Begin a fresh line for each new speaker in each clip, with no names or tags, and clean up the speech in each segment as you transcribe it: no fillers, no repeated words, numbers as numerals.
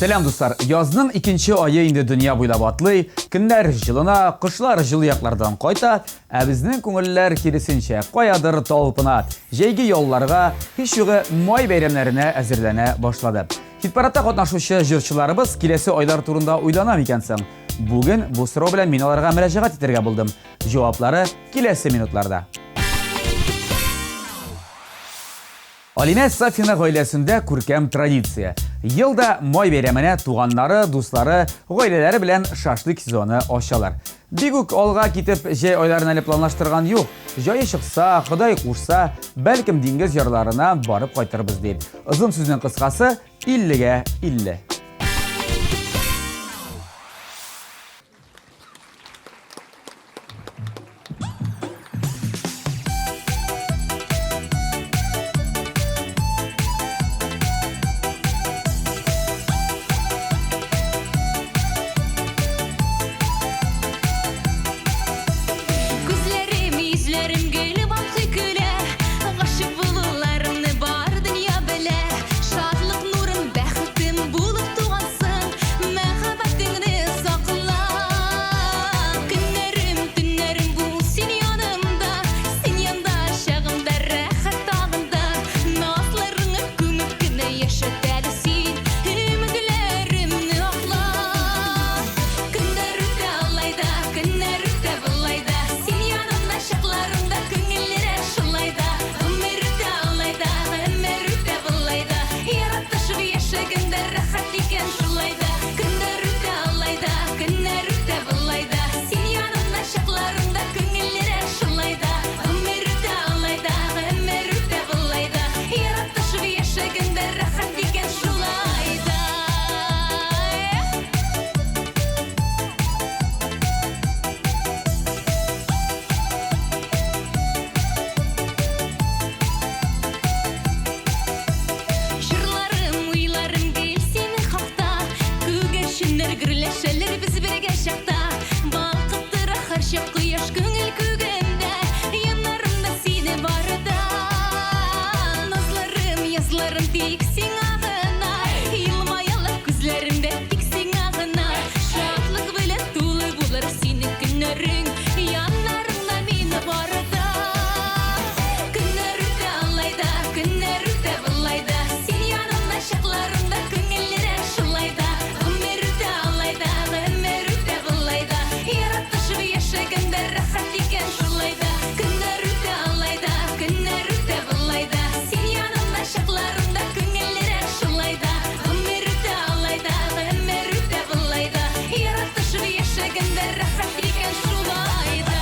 Сәлам, дуслар! Язның икенче ае инде дөнья буйлап атлый, көннәр җылына, кошлар җылы яклардан кайта, ә безнең күңелләр киресенчә, каядыр талпына, җәйге ялларга, һич югы май бәйрәмнәренә әзерләнә башлады. Хит-парадта катнашучы җырчыларыбыз киләсе айлар турында уйлана микән соң? Бүген бу сорау белән мин аларга мөрәҗәгать итәргә булдым. Җаваплары киләсе минутларда. Алинә Сафина гаиләсендә күркәм традиция. Ел да май бәйрәменә туганнары, дуслары, гаиләләре белән шашлык сезоны ачалар. Бик үк алга китеп җәй айларын әле планлаштырган юк. Җае чыкса, Ходай кушса, бәлкем диңгез ярларына барып кайтырбыз ди. Озын сүзнең кыскасы, иллегә 50.
Күзләрем, йөзләрем гел балкый көлә, Гашыйк булуларымны бар дөнья белә. Шатлык нурым, бәхетем булып тугансың, Мәхәббәтеңне сакла. Көннәрем, төннәрем бул син янымда, Син янда чагымда рәхәт тагын да. Назларыңа күмеп кенә яшәт әле син, Өметләремне акла. Көннәр үтә алай да, көннәр үтә болай да, Син янымда чакларымда күңеллерәк шулай да. Гомер үтә алай да, гомер үтә болай да, Яратышып яшәгәндә рәхәт икән шулай да. Көннәр үтә алай да, көннәр үтә болай да, Син янымда чакларымда күңеллерәк шулай да. Гомер үтә алай да, гомер үтә болай да, Яратышып яшәгәндә рәхәт икән шулай да. Җырларым, уйларым гел синең хакта, Күгәрченнәр гөрләшәләр без бергә чакта. Балкып тора һәрчак кояш күңел күгендә, Яннарымда сине барда. Назларым, язларым тик сиңа гына, Елмаялар күзләремдә тик сиңа гына. Шатлык белән тулы булыр синең көннәрең, Яннарыңда мин барда. Көннәр үтә алай да, көннәр үтә болай да, Син янымда чакларымда күңеллерәк шулай да. Гомер үтә алай да, гомер үтә болай да, Яратышып яшәгәндә рәхәт икән шулай да. Көннәр үтә алай да, көннәр үтә болай да, Син янымда чакларымда күңеллерәк шулай да. Гомер үтә алай да, гомер үтә болай да, Яратышып яшәгәндә рәхәт икән шулай да.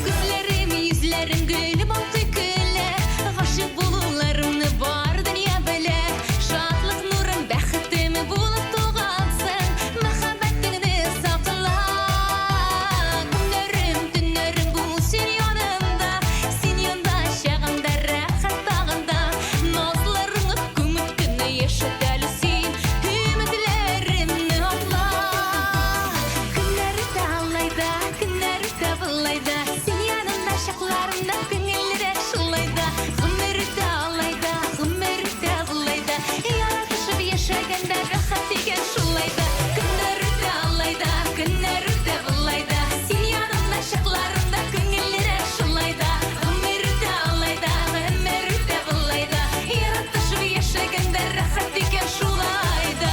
Күзләрем, йөзләрем гөл балкый көлә, Гашыйк булуларымны бар дөнья белә. Шатлык нурым, бәхетем булып тугансың, Мәхәббәтеңне сакла. Көннәрем, төннәрем бул син янымда, Син янда чагымда рәхәт тагын да. Назларыңа күмеп кенә яшәт әле син, Өметләремне акла. Көннәр үтә алай да, көннәр үтә болай да, Син янымда чакларымда күңеллерәк шулай да. Гомер үтә алай да, гомер үтә болай да, Яратышып яшәгәндә рәхәт икән шулай да. Көннәр үтә алай да, көннәр үтә болай да, Син янымда чакларымда күңеллерәк шулай да. Гомер үтә алай да, гомер үтә болай да, Яратышып яшәгәндә рәхәт икән шулай да.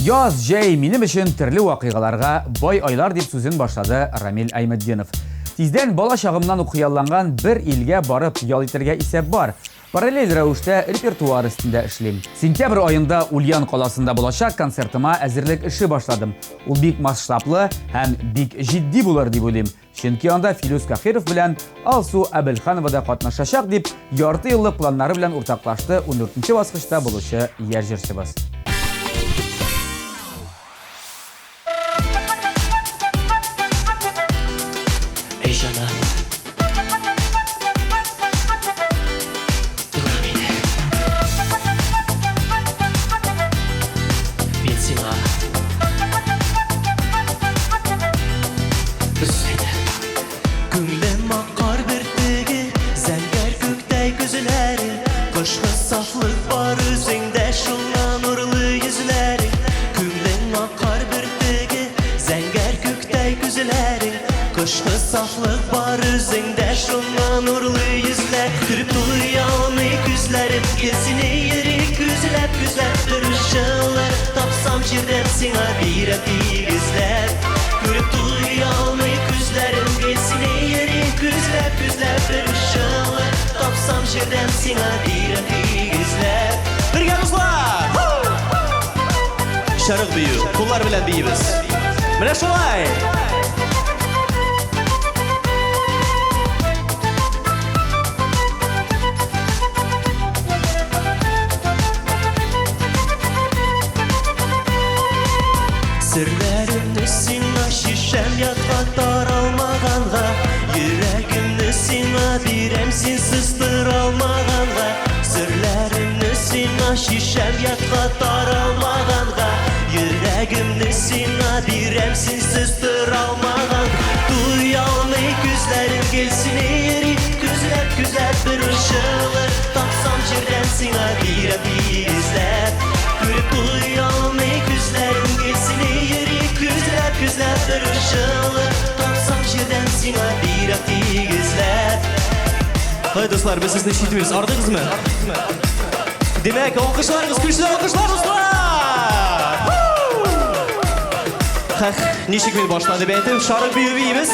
Яз, җәй минем өчен төрле вакыйгаларга бай айлар, дип сүзен башлады Рамил Айметдинов. Тиздән бала чагымнан ук хыялланган бер илгә барып ял итәргә исәп бар. Параллель рәвештә репертуар өстендә эшлим. Сентябрь аенда Ульян каласында булачак концертыма әзерлек эше башладым. Ул бик масштаблы һәм бик җитди булыр дип уйлыйм. Чөнки анда Филүс Каһиров белән Алсу Әбелханова да катнашачак, дип ярты еллык планнары белән уртаклашты ундүртенче баскычта булучы яшь җырчыбыз.
Эй, җаным. Тыңла мине. Мин сиңа бер сүз әйтәм. Күңлем акар бөртеге, зәңгәр күктәй күзләре, кышкы сафлык бар үзеңдә, шуңа нурлы йөзләрең. Күңлем акар бөртеге, зәңгәр күктәй күзләрең, кышкы сафлык бар үзеңдә, шуңа нурлы йөзләр. Күреп туя алмый күзләрем, гел сине йөри күзләп, күзләп, тырышылыр, тапсам җирдән сиңа бирәм тигезләп. Күреп туя алмый күзләрем, гел сине йөри күзләп, күзләп, тырышылыр, тапсам җирдән сиңа бирәм тигезләп. Бергә, дуслар! Шәрык бию, куллар белән биибез. Менә шулай! Серләремне сиңа чишәм ятка таралмаганга, Йөрәгемне сиңа бирәм синсез торалмаганга. Серләремне сиңа чишәм ятка таралмаганга, Йөрәгемне сиңа бирәм синсез торалмаган. Туялмый күзләрем гел сине йөри, күзләп, күзләп бер ышылыр, тапсам җирдән сиңа бирәм тигезләп. Күреп туялмый күзләрем гел сине йөри, күзләп, күзләп бер ышылыр, тапсам җирдән сиңа бирәм тигезләп. Һай, дуслар, без сезне ишетмибез. Ардыгызмы? Димәк, алкышларыгыз, көчле алкышлар, дуслар! Хәх, ничек мин башлады дип әйтеп, шарык бию биибез.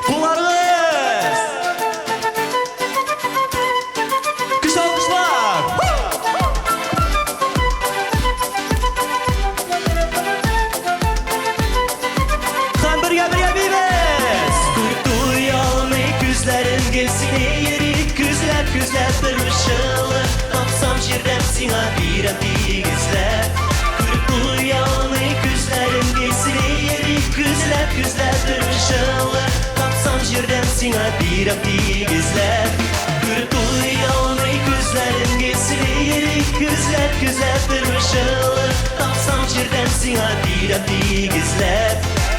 Кулларыгыз! Көчле алкышлар! Һәм бергә бергә биибез! Күреп туя алмый күзләрем гел сине йөри, күзләп, күзләп бер ышылы, тапсам җирдән сиңа бирәм тигезләп. Күреп туя алмый күзләрем гел сине йөри, күзләп, күзләп бер ышылы, тапсам җирдән сиңа бирәм тигезләп. Күреп туя алмый күзләрем гел сине йөри, күзләп, күзләп бер ышылы, тапсам җирдән сиңа бирәм тигезләп.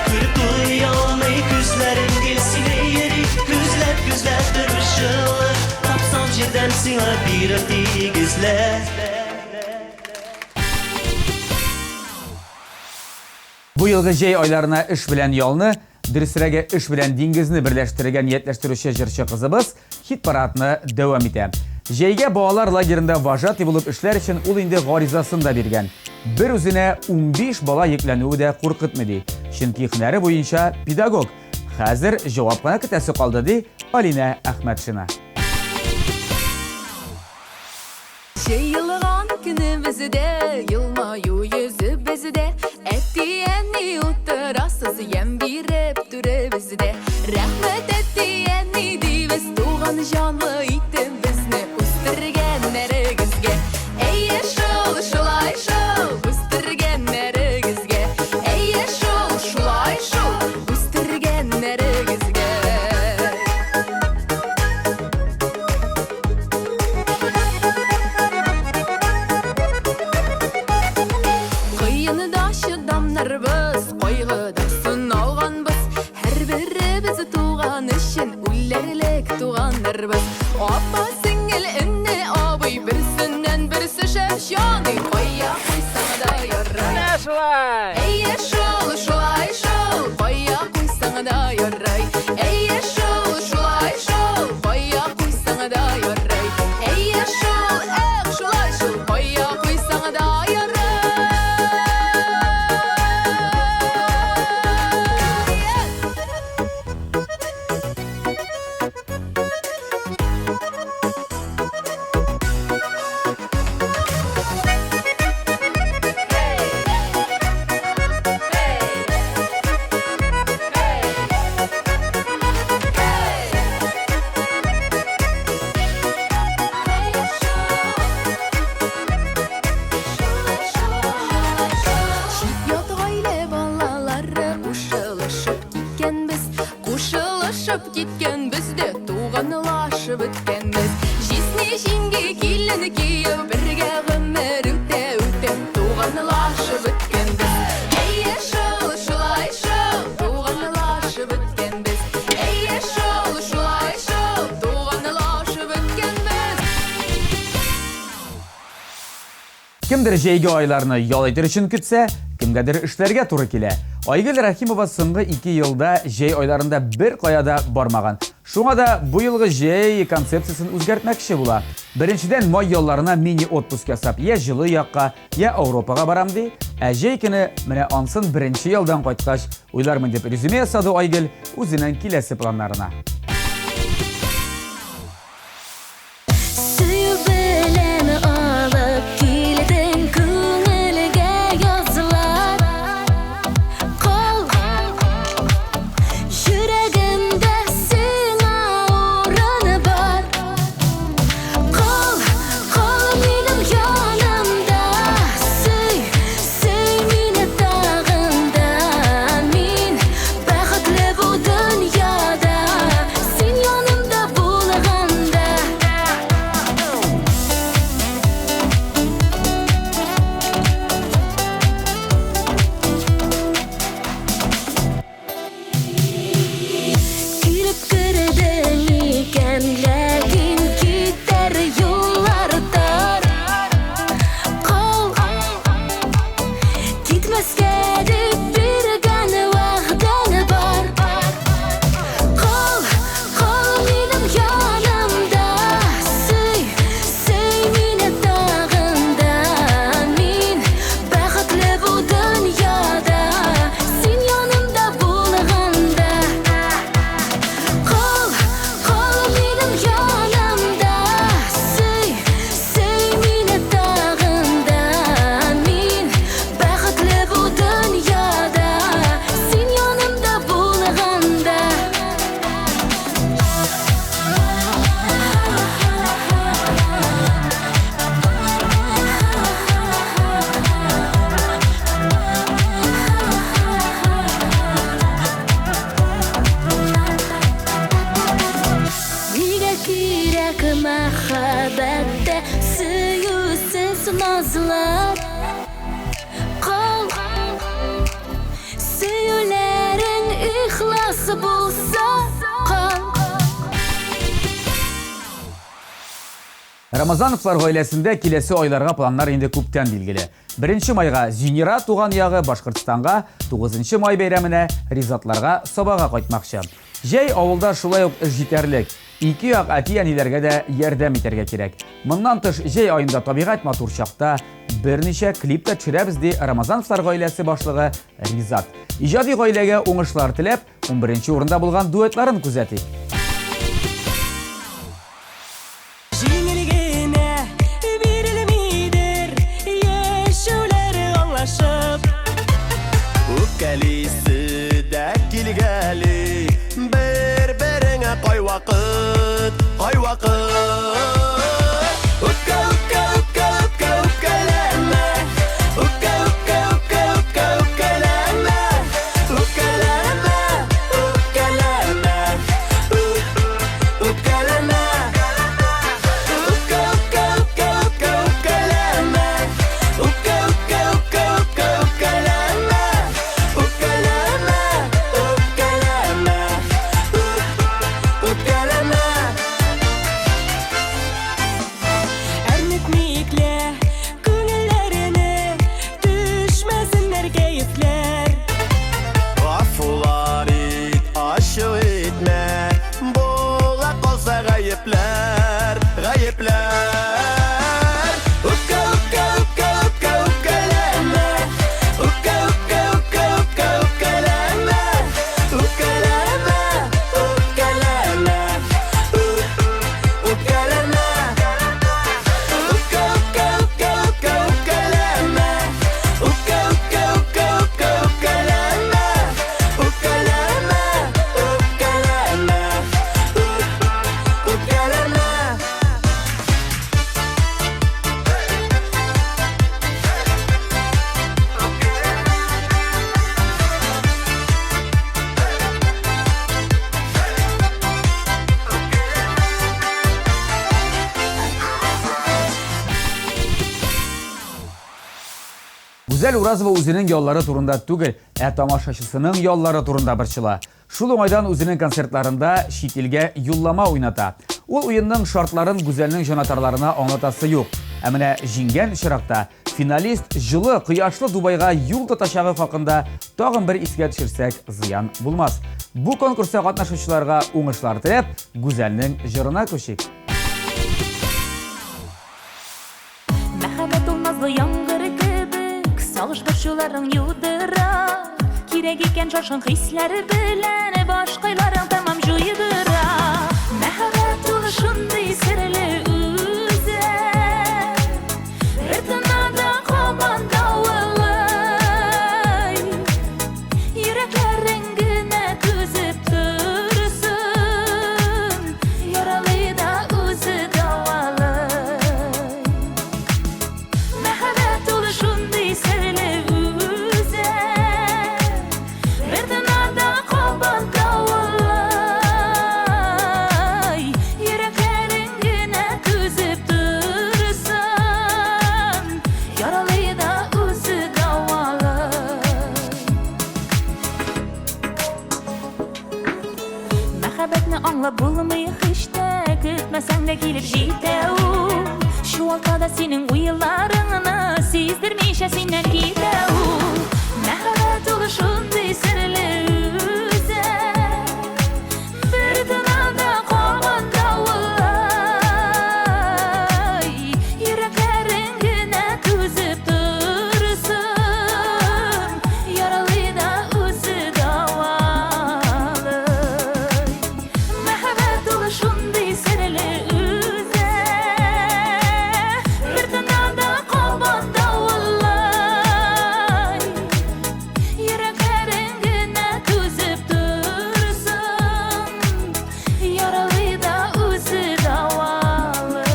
Күреп туя алмый күзләрем гел сине йөри, күзләп, күзләп бер ышылы, тапсам җирдән сиңа бирәм тигезләп.
Бу елгы җәй айларына эш белән ялны, дөресрәге, эш белән диңгезне берләштерергә ниятләштерүче җырчы кызыбыз хит-парадны дәвам итә. Җәйгә балалар лагерында вожатый булып эшләр өчен ул инде гаризасын да биргән. Бер үзенә 15 бала йөкләнүе дә куркытмый ди. Чөнки һөнәре буенча педагог. Хәзер җавап кына көтәсе калды, ди Алинә Әхмәтшина.
Җыелган көнебездә, елмаю йөзебездә, Әти-әни утырасыз ямь биреп түребездә. Рәхмәт, әти-әни, дибез, туган җанлы итеп безне үстергәннәрегезгә. Әйе шул, шулай шул, үстергәннәрегезгә. Әйе шул, шулай шул, үстергәннәрегезгә. Кыенда чыдамнарбыз, кайгыда сыналганбыз. Һәрберебез туган өчен үләрлек туганнарбыз. Апа, сеңел, эне, абый, берсеннән берсе шәп җаный. Кая куйсаң да ярай.
Менә шулай!
Әйе шул, шулай шул, кая куйсаң да ярай. Әйе шул, шулай шул, кая куйсаң да ярай. Әйе шул, эх, шулай шул, кая куйсаң да ярай. Туганлашып киткәнбез дә туганлашып беткәнбез. Җизни, җиңги, килен, кияү бергә гомер үтә үтә туганлашып беткәнбез. Әйе шул, шулай шул, туганлашып беткәнбез. Әйе шул, шулай шул, туганлашып беткәнбез.
Кемдер җәйге айларны ял итер өчен көтсә, кемгәдер эшләргә туры килә. Айгөл Рәхимова соңгы ике елда җәй айларында беркая да бармаган. Шуңа да бу елгы җәй концепциясен үзгәртмәкче була. Беренчедән, май ялларына мини-отпуск ясап, я җылы якка, я Ауропага барам ди. Ә җәй көне менә ансын беренче ялдан кайткач уйлармын дип резюме ясады Айгөл үзенең киләсе планнарына.
Сөю белән алып килдең күңелгә язлар. Кал, йөрәгемдә сиңа урын бар. Кал, кал минем янымда. Сөй, сөй мине тагын да. Мин бәхетле бу дөньяда. Син янымда булганда. Килеп кердең икән, ләкин китәр юллар тар. Кал, китмәскә дип биргән вәгъдәң бар. Кал, кал минем янымда. Сөй, сөй мине тагын да. Мин бәхетле бу дөньяда. Син янымда булганда. Кал, кал минем янымда. Сөй, сөй мине тагын да. Мин бәхетле бу дөньяда. Син янымда булганда. Нигә кирәк мәхәббәттә сөюсез назлар? Кал, сөюләрең ихлас булса, кал.
Рамазановлар гаиләсендә киләсе айларга планнар инде күптән билгеле. Беренче майга Зинира туган ягы Башкортстанга, 9 май бәйрәменә Ризатларга Сабага кайтмакчы. Җәй авылда шулай ук эш җитәрлек. Ике як әти-әниләргә дә ярдәм итәргә кирәк. Моннан тыш, җәй аенда табигать матур чакта берничә клип та төшерәбез, ди Рамазановлар гаиләсе башлыгы Ризат. Иҗади гаиләгә уңышлар теләп, 11 урында булган дуэтларын күзәтик.
Җиңел генә бирелмидер яшәүләре аңлашып.
Үпкәлисе дә килгәли бер-береңә кайвакыт, кайвакыт. Үпкә, үпкә, үпкә, үпкә, үпкәләмә. Үпкә, үпкә, үпкә, үпкә, үпкәләмә. Үпкәләмә, үпкәләмә. Үпкәләмә. Үпкә, үпкә, үпкә, үпкә, үпкәләмә. Үпкә, үпкә, үпкә, үпкә, үпкәләмә. Үпкәләмә, үпкәләмә. Үпкәләмә.
Гүзәл Уразова үзенең яллары турында түгел, ә тамашачысының яллары турында борчыла. Шул уңайдан үзенең концертларында чит илгә юллама уйната. Ул уенның шартларын Гүзәлнең җанатарларына аңлатасы юк. Ә менә җиңгән очракта финалист җылы, кояшлы Дубайга юл тотачагы хакында тагын бер искә төшерсәк, зыян булмас. Бу конкурста катнашучыларга уңышлар теләп, Гүзәлнең җырына күчик.
Мәхәббәт ул назлы яңгыр кебек, Сагыш борчуларың юдыра. Кирәк икән шашкын хисләр белән Башкайларың тәмам җуйдыра. Мәхәббәт ул шундый серле үзәк, Бер тына да кабат давыллый. Йөрәкләрең генә түзеп торсын, Яралый да үзе дәвалый. Мәхәббәт ул шундый серле үзәк, Бер тына да кабат давыллый. Йөрәкләрең генә түзеп торсын, Яралый да үзе дәвалый. Мәхәббәтне аңлап булмый һич тә, Көтмәсәң дә килеп җитә ул. Чуалта да синең уйларыңны, Сиздермичә синнән китә ул. Мәхәббәт ул шундый серле үзәк, Бер тына да кабат давыллый. Йөрәкләрең генә түзеп торсын, Яралый да үзе дәвалый. Мәхәббәт ул шундый серле үзәк, Бер тына да кабат давыллый. Йөрәкләрең генә түзеп торсын, Яралый да үзе дәвалый.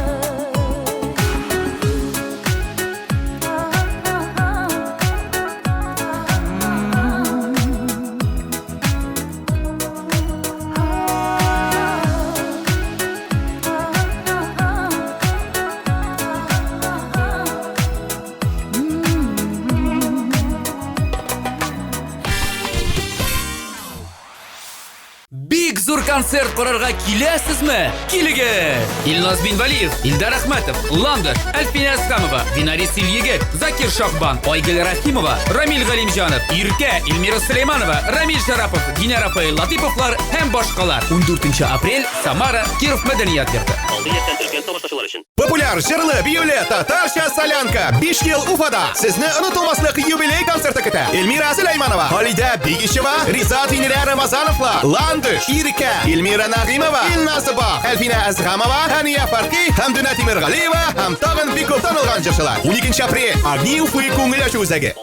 Бик зур концерт карарга киләсезме? Килегез! Илназ Бинвалиев, Илдар Әхмәтов, Ландыш, Әлфинә Әсхәмова, Винарис Ильегет, Закир Шахбан, Айгөл Рәхимова, Рамил Галимҗанов, Иркә, Эльмира Сөләйманова, Рамил Шарапов, Динә Рафаэль Латыповлар һәм башкалар. 14 апрель, Самара, Киров мәдәният йорты.
Популяр, җырлы, биюле, татарча солянка. 5 ел Уфада. Сезне онытылмаслык юбилей концерты көтә. Эльмира Сөләйманова, Халидә Бигишева, Ризат Инилә Рамазановлар, Ландыш, Иркә, Эльмира Нагыймова, Илназ Бах, Әлфинә Әзгамова, Хәния Фәрхи, Хәмдүнә Тимергалиева һәм тагын бик күп танылган җырчылар. 12 апрель, Огни Уфы күңел ачу үзәге.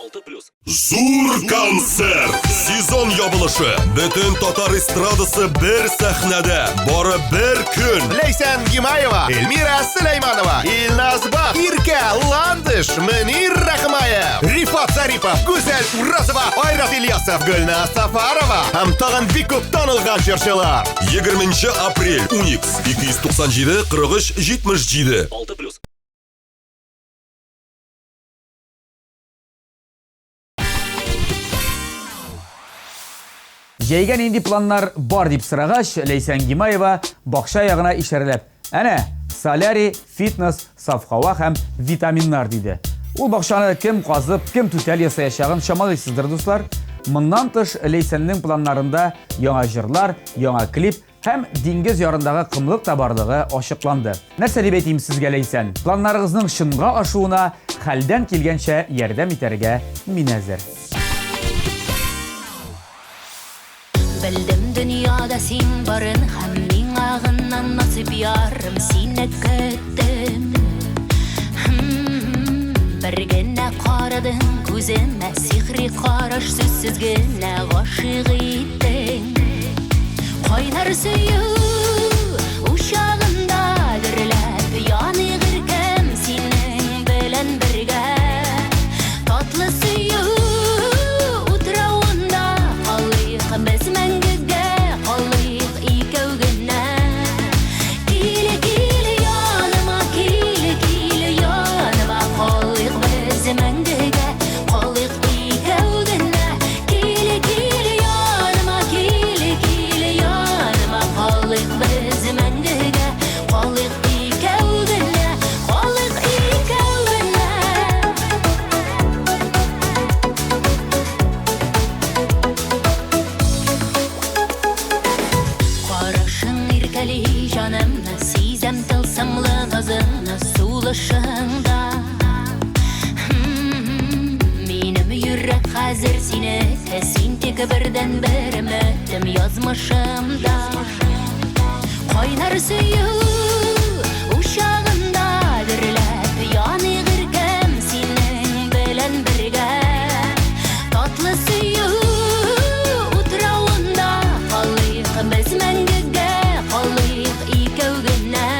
Зур концерт! Сезон ябылышы. Бөтен татар эстрадасы бер сәхнәдә. Бары бер көн.
Ләйсән Гимаева, Эльмира Сөләйманова, Илназ Бах, Иркә, Ландыш, Мөнир Рәхмаев, Рифат Зарипов, Гүзәл Уразова, Айрат Ильясов, Гөлназ Сафарова һәм тагын бик күп танылган җырчылар.
20 апрель, Уникс, 297 43 77.
Җәйгә нинди планнар бар дип сорагач, Ләйсән Гимаева бакча ягына ишарәләп, әнә, солярий, фитнес, саф һава һәм витаминнар диде. Ул бакчаны кем казып, кем түтәл ясаячагын чамалыйсыздыр, дуслар. Моннан тыш, Ләйсәннең планнарында яңа җырлар, яңа клип һәм диңгез ярындагы комлык та барлыгы ачыкланды. Нәрсә дип әйтим сезгә, Ләйсән? Планнарыгызның чынга ашуына хәлдән килгәнчә ярдәм итәргә мин әзер.
Белдем дөньяда син барын һәм миңа гына насыйп ярым сине көттем. Бер генә карадың күземә, сихри караш сүзсез генә гашыйк иттең. Кайнар сөю учагында дөрләп яныйк иркәм синең белән бергә. Татлы сөю утравында калыйк без мәңгегә, калыйк икәү генә. Кил, кил яныма, кил, кил яныма, калыйк без мәңгегә, калыйк. Иркәли җанымны, сизәм тылсымлы назыңны сулышыңда. Минем йөрәк хәзер синеке, син тик бердәнбер өметем язмышымда. Кайнар сөю учагында дөрләп яныйк иркәм синең белән бергә. Татлы сөю утравында калыйк без мәңгегә, калыйк икәү генә.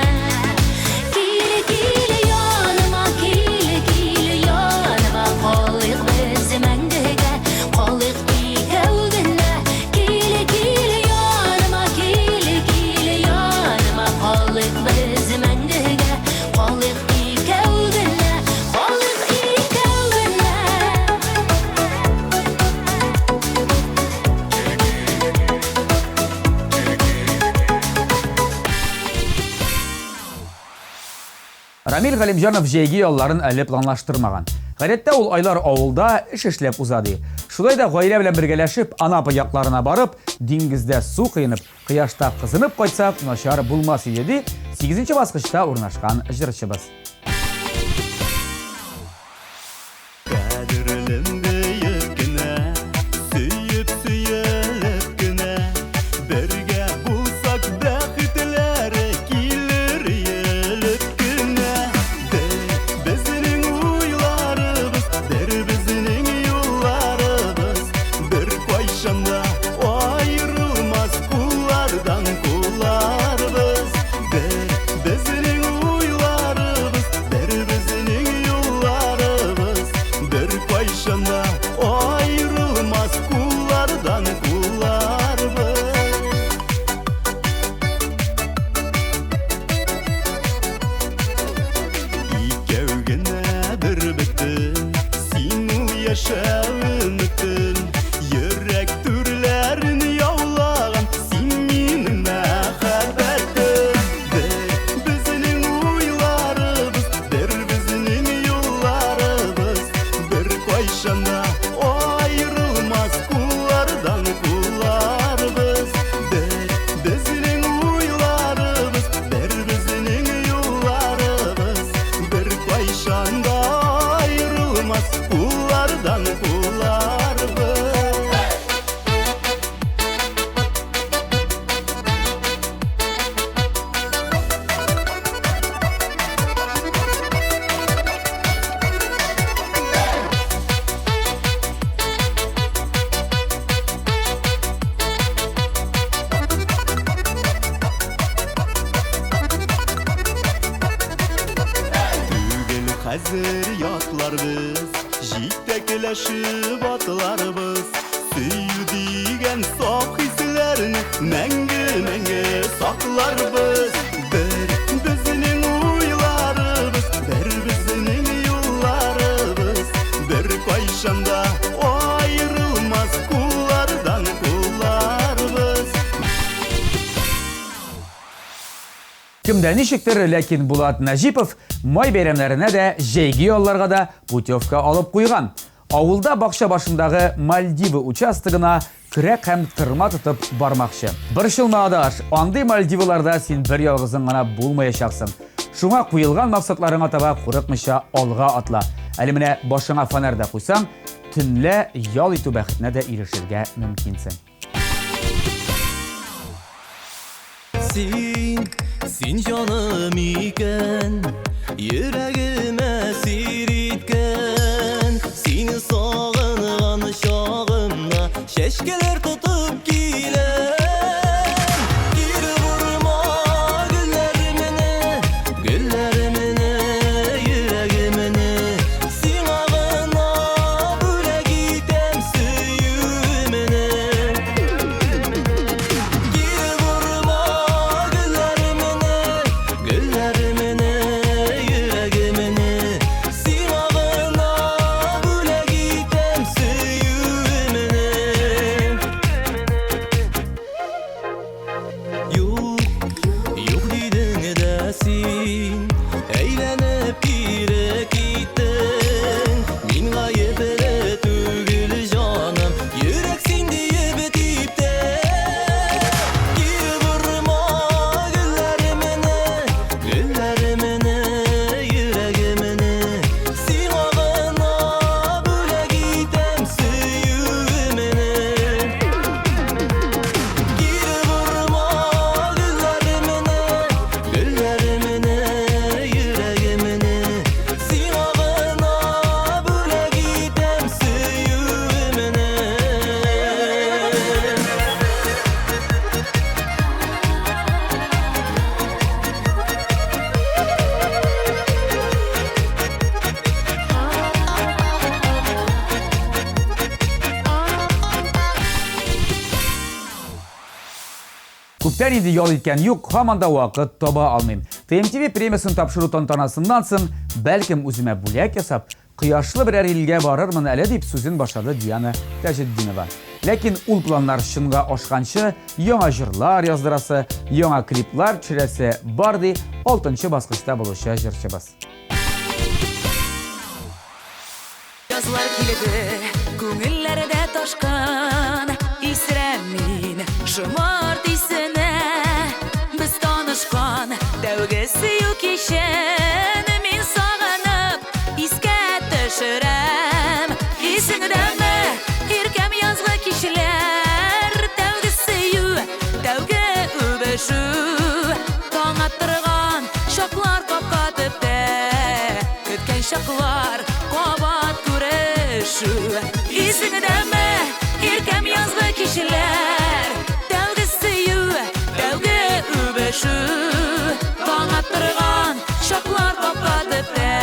Кил, кил яныма, кил, кил яныма, калыйк без мәңгегә, калыйк икәү генә. Кил, кил яныма, кил, кил яныма, калыйк без мәңгегә, калыйк икәү генә, калыйк икәү генә.
Рамил Галимҗанов җәйге ялларын әле планлаштырмаган. Гадәттә ул айлар авылда эш эшләп уза ди. Шулай да гаилә белән бергәләшеп Анапа якларына барып, диңгездә су коенып, кояшта кызынып кайтсак, начар булмас иде, ди сигезенче баскычта урнашкан җырчыбыз.
Кадерлем диеп кенә, сөеп сөелеп кенә, бергә булсак бәхетләр килер иелеп кенә. Бер безнең уйларыбыз, бер безнең юлларыбыз, бер кайчан да аерылмас куллардан кулларыбыз. Бер безнең уйларыбыз, бер безнең юлларыбыз, бер кайчан да аерылмас куллардан кулларыбыз. Икәү генә бер бөтен, син ул яшәү өметен, йөрәк түрләрен яулаган, син минем мәхәббәтем. Бер безнең уйларыбыз, бер безнең юлларыбыз, бер кайчан да аерылмас куллардан кулларыбыз. Бер безнең уйларыбыз, бер безнең юлларыбыз, бер кайчан да аерылмас куллардан кулларыбыз. Түгел хәзер ятларбыз, җитәкләшеп атларбыз, сөю дигән саф хисләрне мәңге-мәңге сакларбыз. Бер безнең уйларыбыз, бер безнең юлларыбыз, бер кайчан да аерылмас куллардан кулларыбыз.
Кемдә ничектер, ләкин Булат Нәҗипов май бәйрәмнәренә дә, җәйге ялларга да путевка алып куйган. Авылда бакча башындагы Мальдивы участогына көрәк һәм тырма тотып бармакчы. Борчылма, адаш, андый Мальдиваларда син бер ялгызың гына булмаячаксың. Шуңа куелган максатларыңа таба курыкмыйча алга атла. Әле менә башыңа фонарь да куйсаң, төнлә ял итү бәхетенә дә ирешергә мөмкинсең.
Син, син җаным икән, йөрәгемә сир иткән, сине сагынган чагымда чәчкәләр тотып киләм. Кире борма гөлләремне, гөлләремне, йөрәгемне, сиңа гына бүләк итәм сөюемне. Кире борма гөлләремне, гөлләремне, йөрәгемне, сиңа гына бүләк итәм сөюемне.
Күптән инде ял иткән юк, һаман да вакыт таба алмыйм. ТМТВ премиясен тапшыру тантанасыннан соң, бәлкем үземә бүләк ясап, кояшлы берәр илгә барырмын әле, дип сүзен башлады Диана Таҗетдинова. Ләкин ул планнар чынга ашканчы, яңа җырлар яздырасы, яңа клиплар төшерәсе бар, ди алтынчы баскычта булучы җырчыбыз.
Язлар килде, күңелләрдә ташкын, Исерәм мин шомарт исенә. Без танышкан тәүге сөю кичен Мин сагынып искә төшерәм. Исеңдәме, иркәм язгы кичләр, Тәүге сөю, тәүге үбешү, Таң аттырган чаклар капка төптә, Көткән чаклар кабат күрешү. Исеңдәме, иркәм язгы кичләр, Тәүге сөю, тәүге үбешү, Таң аттырган чаклар капка төптә,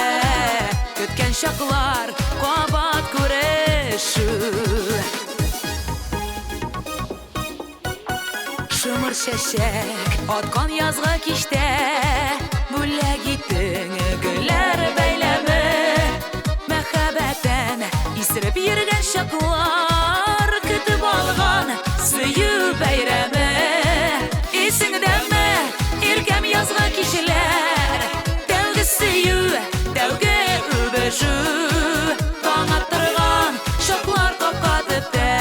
Көткән чаклар кабат күрешү. Шомыр чәчәк аткан язгы кичтә Бүләк иттең гөлләр бәйләме. Мәхәббәттән исереп йөргән чаклар Көтеп алган сөю бәйрәме. Исеңдәме, иркәм язгы кичләр, Тәүге сөю, тәүге үбешү, Таң аттырган чаклар капка төптә,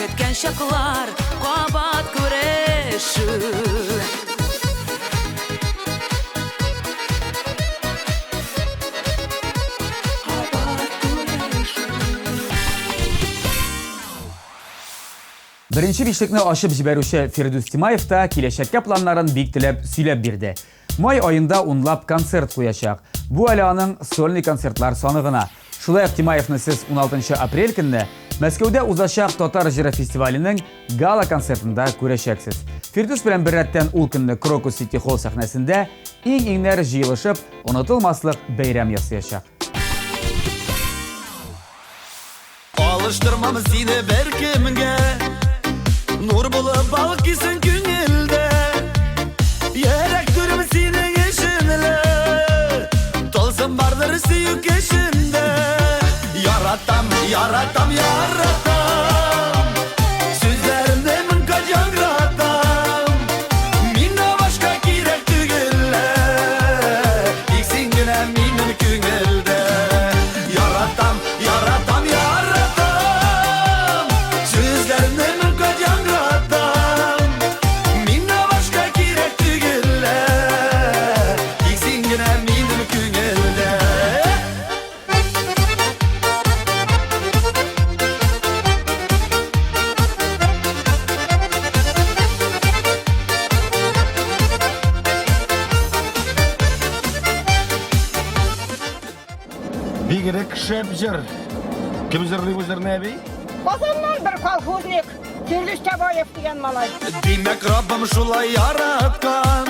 Көткән чаклар кабат күрешү.
Беренче бишлекне ачып җибәрүче Фирдүс Тимаев та киләчәккә планнарын бик теләп сөйләп бирде. Май аенда унлап концерт куячак. Бу әле аның сольный концертлар саны гына. Шулай ук Тимаевны сез 16 апрель көнне Мәскәүдә узачак Татар җыры фестиваленең гала-концертында күрәчәксез. Фирдүс белән беррәттән ул көнне Крокус Сити Холл сәхнәсендә иң-иңнәр җыелышып, онытылмаслык бәйрәм ясаячак.
Алыштырмам сине беркемгә, Нур булып балкыйсың күңелдә. Йөрәк түрем синең өченле, Тылсым бардыр сөю көчендә. Яратам, яратам, яратам, Сүзләремне мең кат яңгыратам. Миңа башка кирәк түгел, Тик син генә минем күңелдә. Яратам, яратам, яратам, Сүзләремне мең кат яңгыратам. Миңа башка кирәк түгел, Тик син генә минем күңелдә.
Бигрәк шәп җыр. Кем җырлый бу җырны, әби?
Казаннан бер колхозник, Фирдүс Тябаев дигән малай.
Димәк, Раббым шулай яраткан,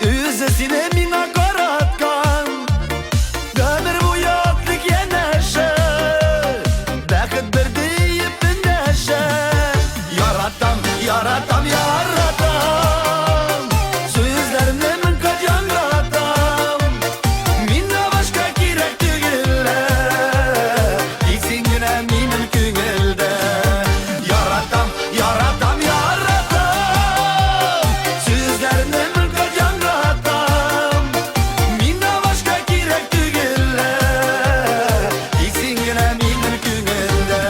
Үзе сине миңа караткан. Гомер буе атлык янәшә, Бәхет бер диеп эндәшә. Яратам, яратам, яратам, Сүзләремне мең кат яңгыратам. Миңа башка кирәк түгел, Тик син генә минем күңелдә. Яратам, яратам, яратам, Сүзләремне мең кат яңгыратам. Миңа башка кирәк түгел, Тик син генә минем күңелдә.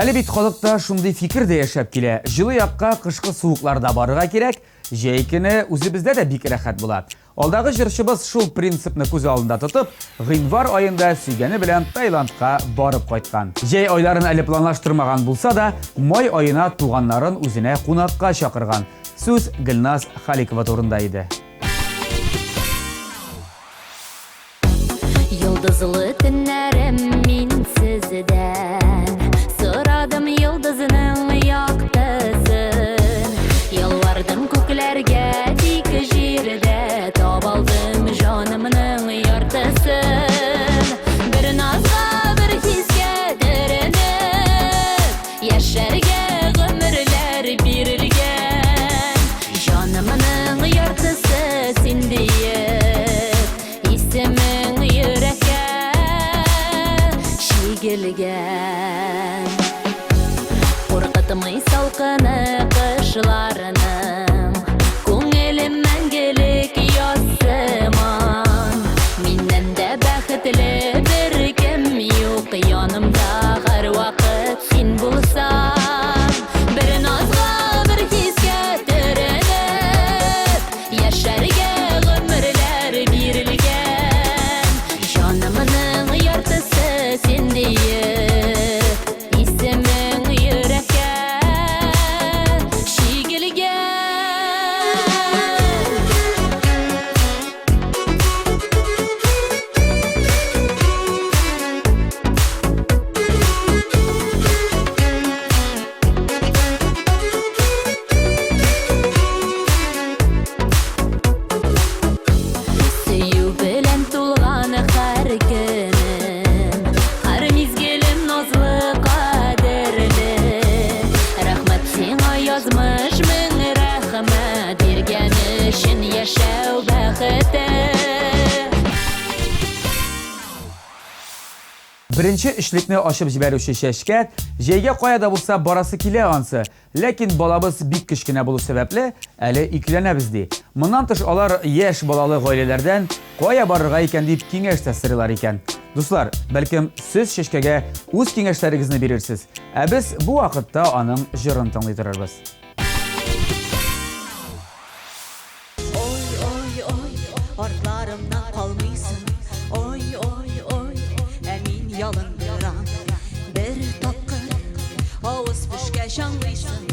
Әле бит халыкта шундый фикер дә яшәп килә. Җылы якка кышкы суыкларда барырга кирәк, җәй көне үзебездә дә бик рәхәт була. Алдагы җырчыбыз шул принципны күз алдында тотып, гыйнвар аенда сөйгәне белән Таиландка барып кайткан. Җәй айларын әле планлаштырмаган булса да, май аена туганнарын үзенә кунакка чакырган. Сүз Гөлназ Халикова турында иде.
Йолдызлы төннәрем мин сездән Сорадым йолдызның Яратмый салкыны кышларның. Күңелем мәңгелек яз сыман. Миннән дә бәхетле беркем юк. Янымда һәрвакыт син булсаң. Бер назга, бер хискә төренеп, яшәргә гомерләр бирелгән. Җанымның яртысы син диеп, исемең йөрәккә чигелгән. Сөю белән тулган һәр көнем, һәр мизгелем назлы, кадерле. Рәхмәт сиңа, язмыш, мең рәхмәт биргән өчен яшәү бәхете.
Беренче өчлекне ачып җибәрүче Чәчкә, җәйгә кая да булса барасы килә ансы, ләкин балабыз бик кечкенә булу сәбәпле, әле икеләнәбез, ди. Моннан тыш алар яшь балалы гаиләләрдән кая барырга икән дип киңәш тә сорыйлар икән. Дуслар, бәлкем сез Чәчкәгә үз киңәшләрегезне бирерсез, ә без бу вакытта аның җырын тыңлый торырбыз.
Ой, ой, ой, артларымнан калмыйсың. Ой, ой, ой, ә мин ялындырам. Бер тапкыр авыз пешкәч аңлыйсың.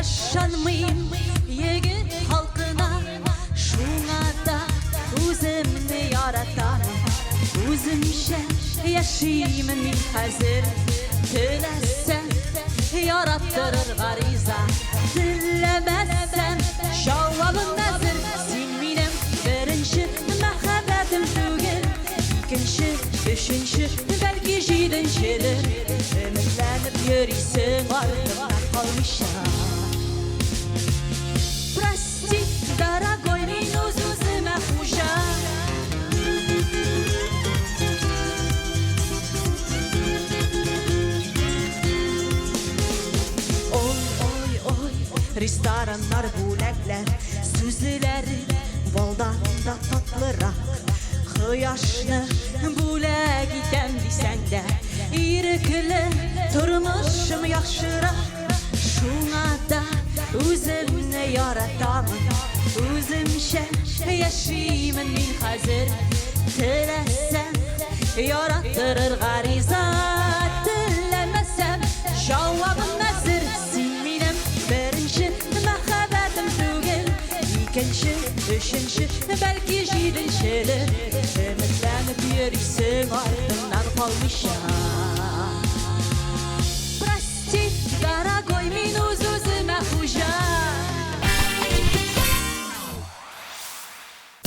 Ышанмыйм егет халкына, шуңа да үземне яратам. Үземчә яшимен мин хәзер. Теләсәң, яраттырырга риза. Теләмәсәң, җавабым әзер. Син минем беренче мәхәббәтем түгел. Икенче, өченче, бәлки җиденчедер. Өметләнеп йөрисең артымнан калмыйча. Прости, дорогой, мин үз-үземә хуҗа. Ой, ой, ой, рестораннар, бүләкләр, сүзләре балдан да татлырак. Кояшны бүләк итәм дисәң дә, ирекле тормышым яхшырак. Шуңа да үземне яратамын, үземчә яшимен мин хәзер. Теләсәм, яраттырырга риза, теләмәсәм, җавабым әзер. Син минем беренче мәхәббәтем түгел, икенче, өченче, бәлки җиденчедер. Өметләнеп йөрисең артымнан калмыйча. Прости, дорогой, мин үз-үземә хуҗа.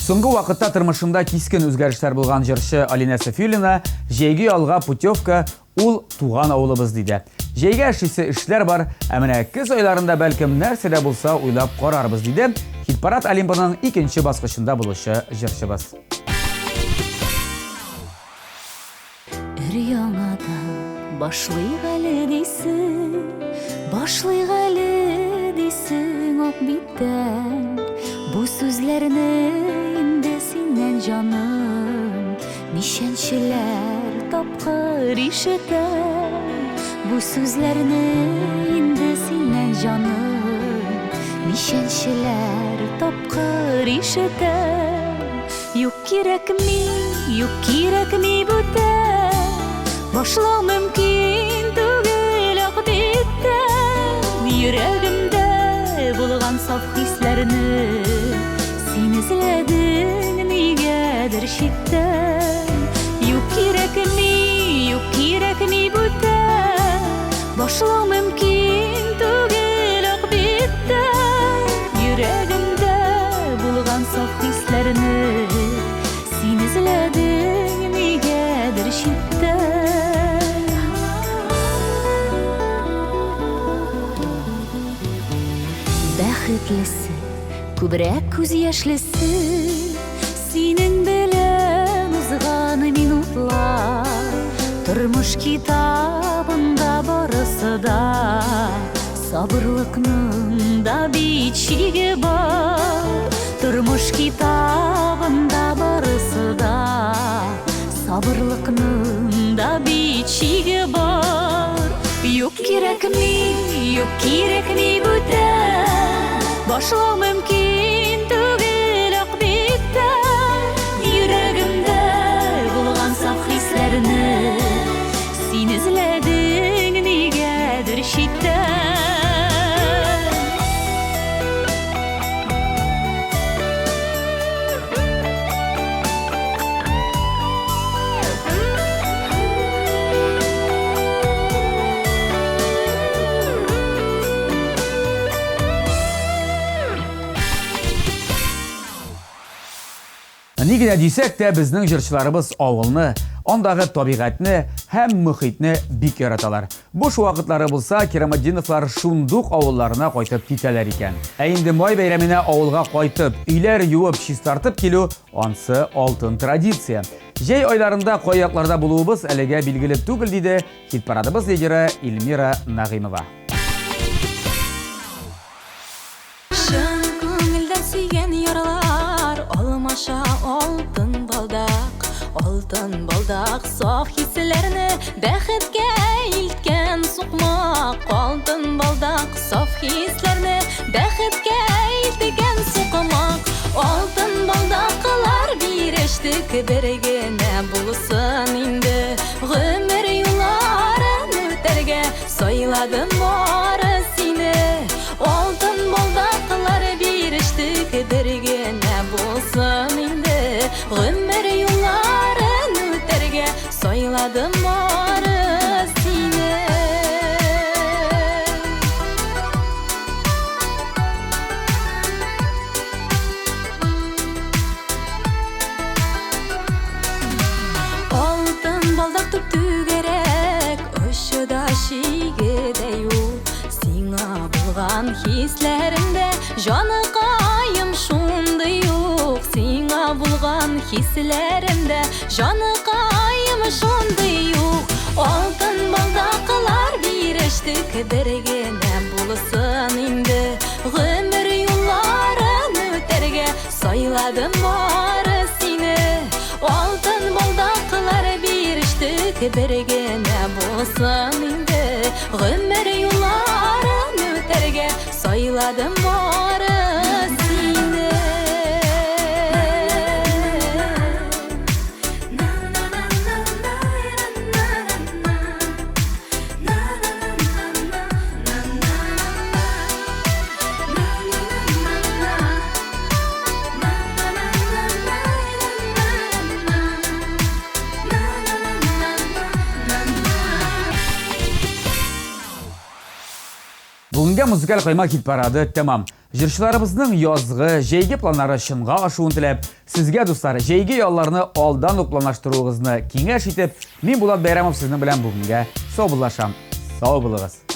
Соңгы вакытта тормышында кискен үзгәрешләр булган җырчы Алинә Сафиуллина җәйге ялга путевка ул туган авылыбыз диде. Җәйгә эшлисе эшләр бар, ә менә көз айларында бәлкем нәрсә дә булса уйлап карарбыз, диде Хит-парад Олимпының икенче баскычында булучы җырчыбыз.
Өр-яңадан башлыйк әле дисең, башлыйк әле дисең ак биттән. Бу сүзләрне инде синнән, җаным, ничәнчеләр тапкыр ишетәм. Бу сүзләрне инде синнән, җаным, ничәнчеләр тапкыр ишетәм. Юк кирәкми, юк кирәкми бүтән, башлау мөмкин түгел ак биттән. Йөрәгемдә булган саф хисләрне син эзләдең нигәдер читтән. Юк кирәкми, юк кирәкми бүтән, башлау мөмкин түгел ак биттән. Йөрәгемдә булган саф хисләрне син эзләдең нигәдер читтән. Бәхетлесе, күбрәк күз яшьлесе, синең белән узган минутлар. Тормыш китабында барысы да Сабырлыкның да бит чиге бар. Тормыш китабында барысы да. Сабырлыкның да бит чиге бар. Юк кирәкми, юк кирәкми бүтән. Башлау мөмкин түгел ак биттә. Йөрәгемдә булган саф хисләрне син эзләдең нигәдер читтән.
Ни генә дисәк тә, безнең җырчыларыбыз авылны, андагы табигатьне һәм мөхитне бик яраталар. Буш вакытлары булса, Кираметдиновлар шундук авылларына кайтып китәләр икән. Ә инде май бәйрәменә авылга кайтып, өйләр юып, чистартып килү, ансы алтын традиция. Җәй айларында кай якларда булуыбыз әлегә билгеле түгел, диде хит-парадыбыз лидеры Эльмира Нәгыймова.
Чын күңелдән сөйгән ярлар алмаша алтын балдак, алтын балдак саф хисләрне бәхеткә илткән сукмак, алтын балдак саф хисләрне бәхеткә илткән сукмак, алтын балдаклар бирештек бер генә булсын инде гомер юлларын үтәргә сайладым бары сине. Алтын балдаклар бирештек бер генә булсын инде гомер юлларын үтәргә сайладым бары сине. Алтын балдак түп-түгәрәк, очы да чиге дә юк. Сиңа булган хисләремдә җаныкаем шундый юк. Сиңа булган хисләремдә җаныкаем шундый юк. Алтын балдаклар бирештек бер генә булсын инде гомер юлларын үтәргә сайладым бары сине. Алтын балдаклар бирештек бер генә булсын инде гомер юлларын үтәргә сайладым бары сине.
Бүгенгә музыкаль кайма хит-парады тәмам. Җырчыларыбызның язгы, җәйге планнары чынга ашуын теләп, сезгә, дуслар, җәйге ялларны алдан ук планлаштыруыгызны киңәш итеп, мин Булат Бәйрәмов сезнең белән бүгенгә саубуллашам. Сау булыгыз.